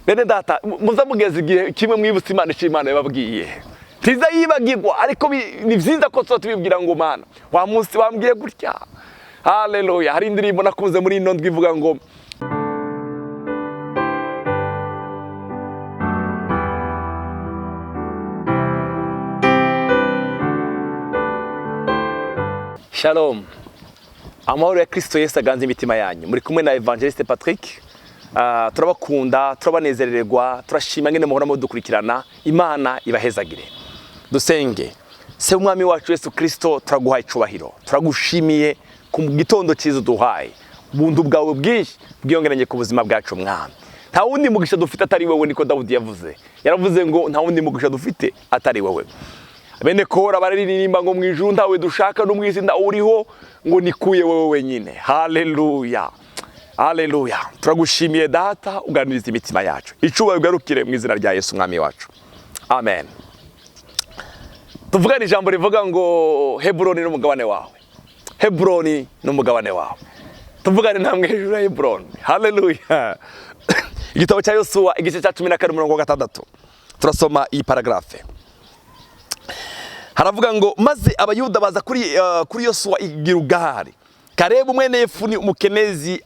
Bene data, muza mugeze igihe kimwe mwibutse Imana icyo Imana yababwiye. Ntiza yibagirwa, ariko ni byiza ko tuba tubibwira ngo Mana, wa munsi wambwiye gutya. Haleluya. Hari indirimbo nakunze muri ino ndwi ivuga ngo Shalom. Amahoro ya Kristo Yesu aganze imitima yanyu. Muri kumwe na Evangeliste Patrick. Turabakunda, turabanezererwa, turashima ngene muhora mudukurikirana. Imana ibahezagire. Dusenge. Se umwami wacu Yesu Kristo, turaguhaye icubahiro. Turagushimiye ku gitondo cyiza uduhaye. Ubuntu bwawe bwinshi bwiyongeranye ku buzima bwacu mwami. Nta wundi mugisha dufite atari wewe, niko Dawudi yavuze. Yaravuze ngo nta wundi mugisha dufite atari wewe. Bene Kora bararirimba ngo mu ijuru ntawe dushaka no mu isi ntawe uriho, ngo nikuye wewe wenyine. Haleluya. Haleluya. Turagushimiye data, uganiriza imitima yacu. Icubahiro ugarukire mu izina rya Yesu mwami wacu. Amen. Tuvugane ijambo rivuga ngo Heburoni n'umugabane wawe. Heburoni n'umugabane wawe. Tuvugane namwe hejuru ya Heburoni. Haleluya. Igitabo cya Yosuwa igice cya 14 umurongo wa 6. Turasoma iyi paragraphe. Haravuga ngo maze abayuda baza kuri Yosuwa i Gilugari. Kalebu mwene Yefuni umukenezi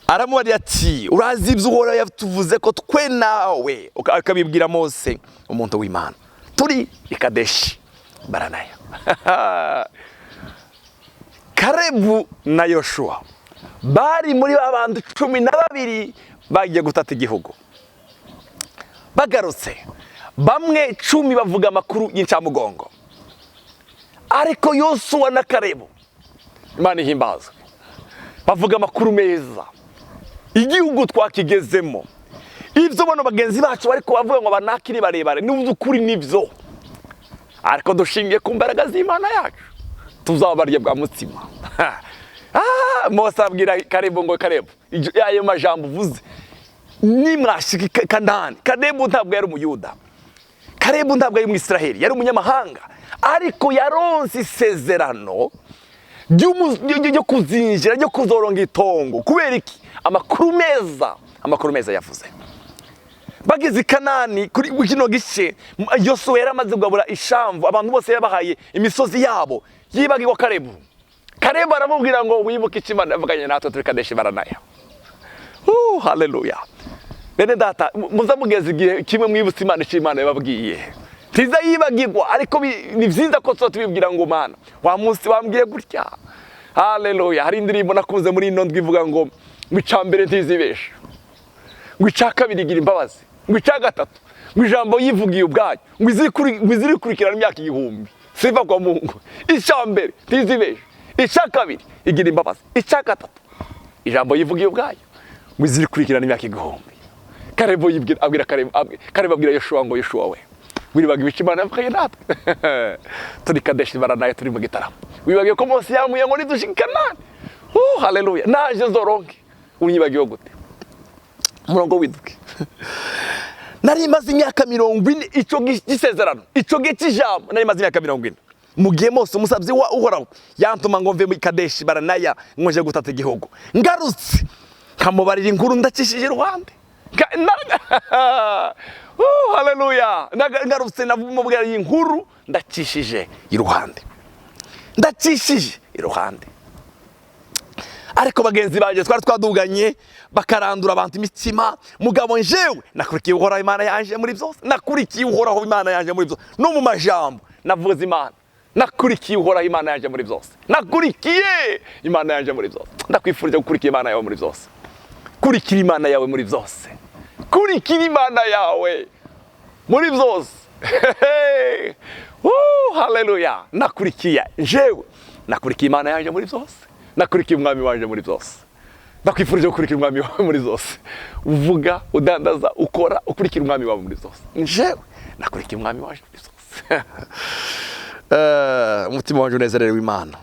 aramubarira ati urazi ibyo Uhoraho yatuvuze ko twe nawe, akabibwira Mose umuntu w'Imana, turi i Kadeshi Baranaya. Kalebu na Yoshua bari muri ba bantu 12 bagiye gutata igihugu. Bagarutse bamwe 10 bavuga amakuru y'incamugongo, ariko Yosuwa na Kalebu, Imana ihimbazwe, bavuga amakuru meza. Igihugu twakigezemo, ibyo bano bagenzi bacu bariko bavuga ngo banakiri barebare, n'ukuri nibyo, ariko dushingiye ku mbaraga z'Imana yacu tuzabarya bwa mutsima. Mose abwira Kalebu ngo Kalebu, ayo majambo uvuze nimwashika Kanani. Kalebu ntabwo yari umuyuda, Kalebu ntabwo yari umwisiraheli, yari umunyamahanga, ariko yaronse isezerano ryo kuzinjira, ryo kuzoronga itongo. Kubera iki? Amakuru meza, amakuru meza yavuze. Bageze i Kanani kuri kino gice, Yosuwa yari amaze kugabura ishamvu, abantu bose yabahaye imisozi yabo, yibagirwa Kalebu. Kalebu aramubwira ngo wibuke icyo Imana yavuganye natwe turi Kadeshi Baranaya. Haleluya. Bene data, muza mugeze igihe kimwe mwibutse Imana icyo Imana yababwiye. Ntiza yibagirwa, ariko ni byiza ko tuba tubibwira ngo Mana, wa munsi wambwiye gutya. Haleluya. Hari indirimbo nakunze muri ino ndwi ivuga ngo icya mbere ntizibesha, ngo icya kabiri igira imbabazi, ngo icya gatatu ngo ijambo yivugiye ubwayo, ngo izirikurikirana imyaka 1000 siva kwa Mungu. Icya mbere ntizibesha, icya kabiri igira imbabazi, icya gatatu ijambo yivugiye ubwayo, ngo izirikurikirana imyaka 1000. Kalebu yibwira, abwira Kalebu, Kalebu abwira Yoshua ngo Yoshua we, wibagiwe icyo Imana yavugaye natwe turi Kadeshi Baranaya, turi mu gitaramo, wibagiwe ko Mose yamuye ngo nidushike Kanani. Haleluya. Naje nzoronke, unyibagiwe gute? Umurongo w'indwi. Nari maze imyaka 40 icyo gisezerano, icyo gihe cy'ijambo, nari maze imyaka 40 mu gihe Mose umusabyi wa Uhoraho yantuma ngo mve muri Kadeshi Baranaya ngo nje gutata igihugu. Ngarutse nkamubarira inkuru ndacishije iruhande. Haleluya. Ngarutse namubwira iyi nkuru ndacishije iruhande, ndacishije iruhande. Ariko bagenzi banje twari twaduganye bakarandura abantu imitima, mugabo njewe nakurikiye Uhoraho Imana yanje muri byose, nakurikiye Uhoraho Imana yanje muri byose, no mu majambo navuze Imana, nakurikiye Uhoraho Imana yanje muri byose, nakurikiye Imana yanje muri byose. Ndakwifurije gukurikira Imana yawe muri byose, kurikira Imana yawe muri byose, kurikira Imana yawe muri byose. Haleluya. Nakurikiye njewe, nakurikiye Imana yanje muri byose, nakurikiye umwami wanje muri byose. Ndakwifurije gukurikira umwami wawe muri byose, uvuga, udandaza, ukora, ukurikira umwami wawe muri byose. Njewe nakurikiye umwami wanje muri byose. Umutima wanje unezerewe Imana.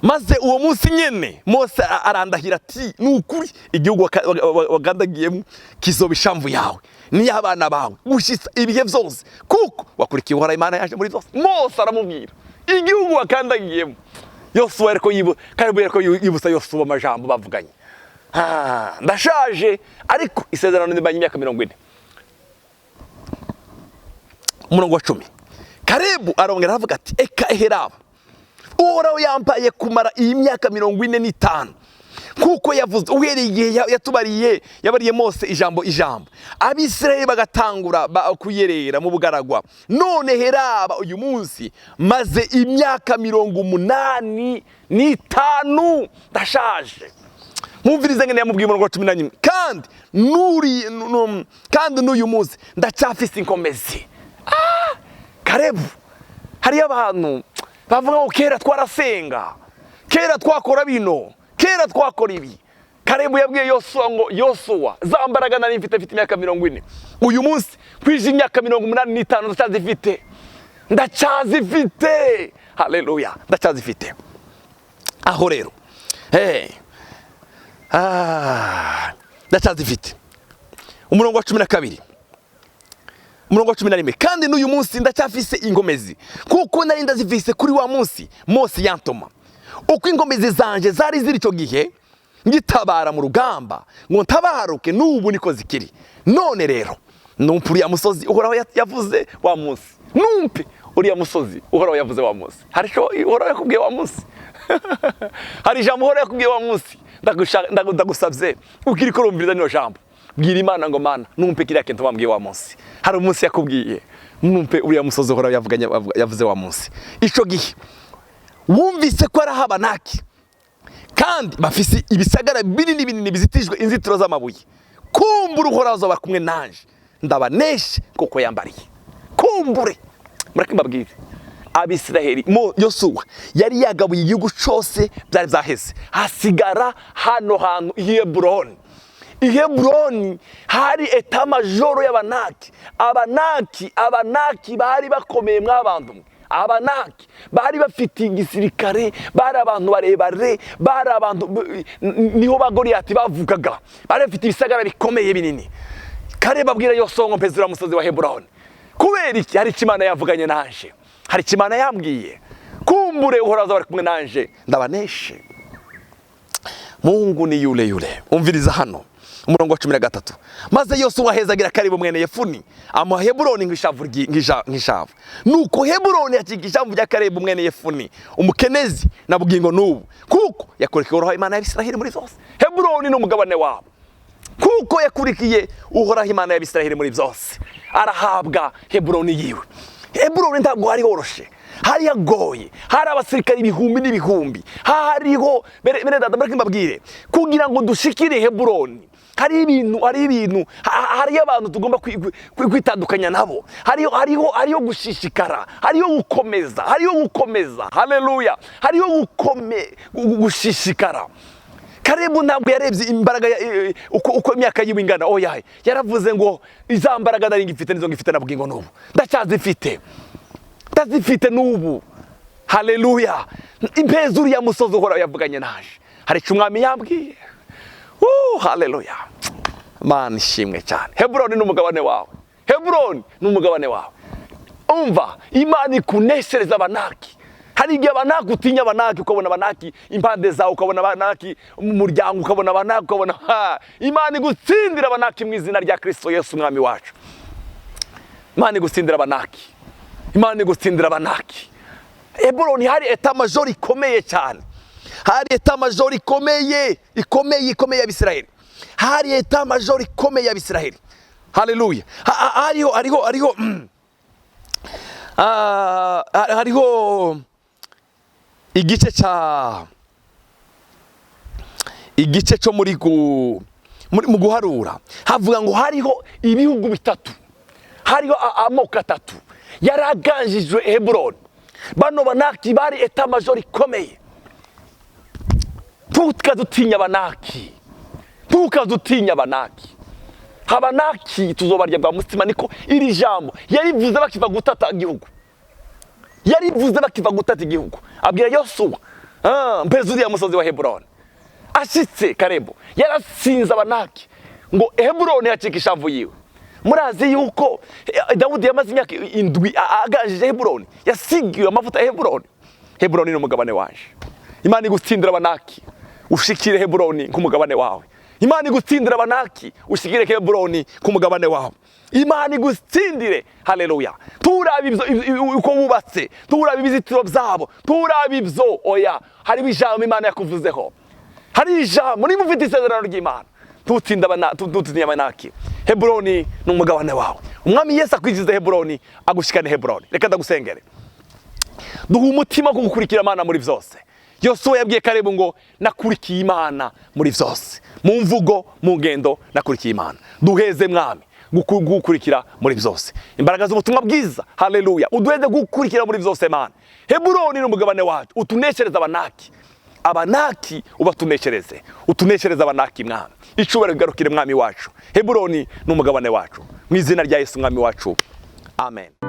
Maze uwo munsi nyene Mose arandahira ati nukuri igihugu wagandagiyemo kizoba ishamvu yawe n'iy'abana bawe gushitsa ibihe byose, kuko wakurikiye Uhoraho Imana yaje muri byose. Mose aramubwira igihugu wakandagiyemo. Yosuwa ariko Kalebu ariko yibutsa Yosuwa amajambo bavuganye. Ndashaje ariko isezerano ndimanye imyaka 40. Umurongo wa 10, Karebu arongera aravuga ati: "Eka eheraba, Uhoraho yampaye kumara iyi myaka 45 kuko yavuze, uhereye igihe yatubariye, yabariye Mose ijambo ijambo, Abisirayeli bagatangura kuyerera mu bugaragwa. None heraba, uyu munsi maze imyaka 85, ndashaje." Mwumvirize ngene yamubwiye, umurongo wa 11: "Kandi nuri kandi n'uyu munsi ndacyafise inkomezi." Karebu, hariyo abantu bavuga ngo kera twarasenga, kera twakora bino, kera twakora ibi. Karebu yabwiye Yosuwa ngo: "Yosuwa, za mbaraga nari mfite imyaka 40, uyu munsi kwije imyaka 85, ndacyazifite, ndacyazifite." Haleluya, ndacyazifite. Aho rero, hey. Ndacyazifite. Umurongo wa 12, umurongo wa 11: "Kandi n'uyu munsi ndacyafise ingomezi kuko nari ndazifise kuri wa munsi Mose yantoma. Uko ingomezi zanje zari ziri icyo gihe ngitabara mu rugamba ngo ntabaruke, n'ubu niko zikiri. None rero numpe uriya musozi Uhoraho yavuze wa munsi, numpe uriya musozi Uhoraho yavuze wa munsi." Hari icyo Uhoraho yakubwiye wa munsi? Hari ijambo Uhoraho yakubwiye wa munsi? Ndagusabye, ukiri ko urumviriza rino jambo, bwira Imana ngo: "Mana, numpe kiriya kintu wambwiye wa munsi." Hari umunsi yakubwiye: "Numpe uriya musozi Uhoraho yavuze wa munsi." Ico gihe wumvise ko ari Abanaki kandi bafise ibisagara binini binini bizitijwe inzitiro z'amabuye. Kumbura Uhoraho azoba kumwe nanje, ndabaneshe kuko yambariye. Kumbure mureke mbabwire, Abisiraheli mo Yosuwa yari yagabuye igihugu cose, byari byaheze, hasigara hano hantu i Heburoni. I Heburoni hari état-major y'Abanaki. Abanaki bari bakomeye mw'abantu mwe. Abanaki bari bafite igisirikare, bari abantu barebare, bari abantu niho ba Goliyati bavugaga, bari bafite ibisagara bikomeye binini. Kare babwira Yosuwa ngo: "Mpeze uriya musozi wa Heburoni." Kubera iki? Hari icyo Imana yavuganye nanje, hari icyo Imana yambwiye. Kumbure Uhoraho azaba ari kumwe nanje, ndabaneshe. Mungu ni yule yule. Umviriza hano, umurongo wa 13: "Maze Yosuwa ahezagira Kalebu mwene Yefuni, amuha Heburoni nk'ishavu. Nuko Heburoni acika ishavu rya Kalebu mwene Yefuni Umukenezi na bugingo n'ubu, kuko yakurikiye Uhoraho Imana y'Abisiraheli muri zose." Heburoni ni umugabane wabo, kuko yakurikiye Uhoraho Imana y'Abisiraheli muri byose, arahabwa Heburoni yiwe. Heburoni ntabwo hari horoshe, hari hagoye, hari abasirikari ibihumbi n'ibihumbi. Hariho bene data, mureke mbabwire, kugira ngo dushikire Heburoni hari ibintu, hari ibintu, hariyo abantu tugomba kwitandukanya nabo. Hariho gushishikara, hariho gukomeza, hariho gukomeza. Haleluya, hariho gushishikara. Karebu ntabwo yarebye imbaraga uko imyaka yiwe ingana. Oya, yaravuze ngo: "Iza mbaraga nari ngifite nizo ngifite na bugingo n'ubu, ndacyazifite, ndazifite n'ubu." Haleluya, impeza uriya musozi Uhoraho yavuganye naje, hari icyo Umwami yambwiye. Haleluya, Mana ishimwe cyane. Heburoni ni umugabane wawe, Heburoni ni umugabane wawe. Umva, Imana ikuneshereza Abanaki. Hari igihe Abanaki utinya, Abanaki ukabona Abanaki impande zawe, ukabona Abanaki mu muryango, ukabona Abanaki, ukabona ha. Imana igutsindira Abanaki mu izina rya Kristo Yesu Umwami wacu. Imana igutsindira Abanaki, Imana igutsindira Abanaki. Heburoni hari état-major ikomeye cyane, hari état-major ikomeye, ikomeye, ikomeye y'Abisiraheli. Hari état-major ikomeye y'Abisiraheli. Haleluya. Hariho igice cya igice cyo muri mu guharura, havuga ngo hariho ibihugu bitatu, hariho amoko atatu yaraganjijwe Heburoni. Bano Banaki bari état-major ikomeye. Ntukaze utinya Abanaki, ntukaze utinya Abanaki. Abanaki tuzobarya bwa mutsima. Niko iri jambo yarivuze bakiva gutata igihugu, yarivuze bakiva gutata igihugu, abwira Yosuwa: "Mpeze uriya musozi wa Heburoni." Ashitse, Karebu yarasinze Abanaki, ngo Heburoni yacika ishavu yiwe. Murazi yuko Dawudi yamaze imyaka 7 aganjije Heburoni, yasigiwe amavuta ya Heburoni. Heburoni ni umugabane waje. Imana igutsindira Abanaki, ushikire Heburoni nk'umugabane wawe. Imana igutsindire Abanaki, ushigire Heburoni ku mugabane wawe. Imana igutsindire, haleluya. Turaba ibyo uko wubatse, turaba ibizitiro byabo, turaba ibyo. Oya, hariho ijambo Imana yakuvuzeho, hari ijambo. Niba ufite isezerano ry'Imana, ntutinde Abanaki. Heburoni ni umugabane wawe. Umwami Yesu akwinjize Heburoni, agushikane Heburoni. Reka ndagusengere. Duha umutima wo kugukurikira, Imana, muri byose. Yosuwa yabwiye Karebu ngo: "Nakurikiye Imana muri byose, mu mvugo, mu ngendo, nakurikiye Imana." Duheze, Mwami, gukurikira muri byose, imbaraga z'ubutumwa bwiza. Haleluya! Uduheze gukurikira muri byose, Mana. Heburoni ni umugabane wacu. Utuneshereze Abanaki, Abanaki ubatuneshereze, utuneshereze Abanaki, Mwami. Icubahiro bigarukire Mwami wacu. Heburoni ni umugabane wacu, mu izina rya Yesu Mwami wacu, amen.